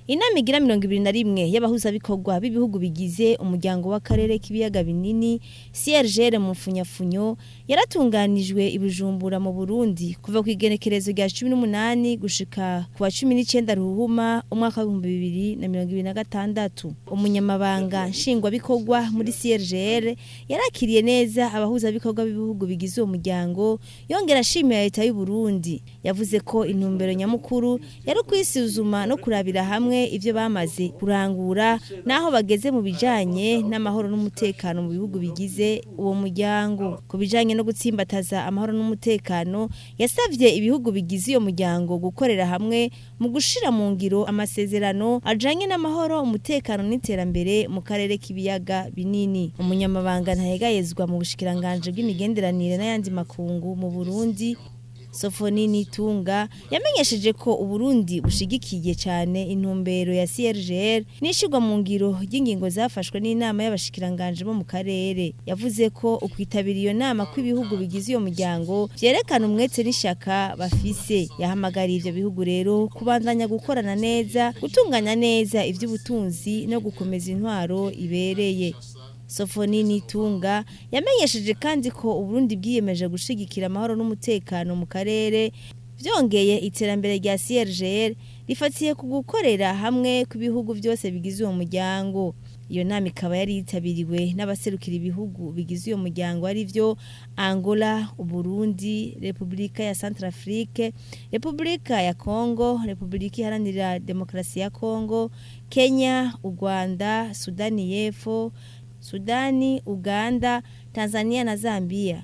Inama igira 21 y'abahuzabikorwa b'ibihugu bigize umuryango w'akarere k'ibiyaga binini CRGL mu mfunyafunyo yaratunganijwe i Bujumbura mu Burundi kuva ku igenekerezo rya 18 gushika ku wa 19 Ruhuma umwaka wa 2026. Umunyamabanga nshingwabikorwa muri CRGL yarakiriye neza abahuzabikorwa b'ibihugu bigize uwo muryango, yongera ashimira leta y'u Burundi. Yavuze ko intumbero nyamukuru yari ukwisuzuma no kurabira hamwe ivyo bamaze kurangura naho bageze mu bijanye n'amahoro n'umutekano mu bihugu bigize uwo muryango. Ku bijanye no gutsimbataza amahoro n'umutekano, yasavye ibihugu bigize uyo muryango gukorera hamwe mu gushira mu ngiro amasezerano ajanye n'amahoro, umutekano n'iterambere mu karere k'ibiyaga binini. Umunyamabanga ntahegayezwa mu bushikiranganje bw'imigenderanire n'ayandi makungu mu Burundi, Sofoni Nitunga, yamenyesheje ko Uburundi bushigikiye cyane intumbero ya CRGL n'ishirwa mu ngiro ry'ingingo zafashwe n'inama y'abashikiranganje bo mu karere. Yavuze ko ukwitabira iyo nama kw'ibihugu bigize iyo muryango vyerekana umwete n'ishaka bafise. Yahamagariye ivyo bihugu rero kubandanya gukorana neza, gutunganya neza ivy'ubutunzi no gukomeza intwaro ibereye. Sofoni Nitunga yamenyesheje kandi ko Uburundi bwiyemeje gushigikira amahoro n'umutekano mu karere. Vyongeye, iterambere rya CRGL rifatiye ku gukorera hamwe kw'ibihugu byose bigize uwo muryango. Iyo nama ikaba yari yitabiriwe n'abaserukira ibihugu bigize uyo muryango, ari vyo Angola, Uburundi, Repubulika ya Centrafrique, Repubulika ya Congo, Repubulika Iharanira Demokarasi ya Congo, Kenya, u Rwanda, Sudani y'Epfo, Sudani, Uganda, Tanzania na Zambia.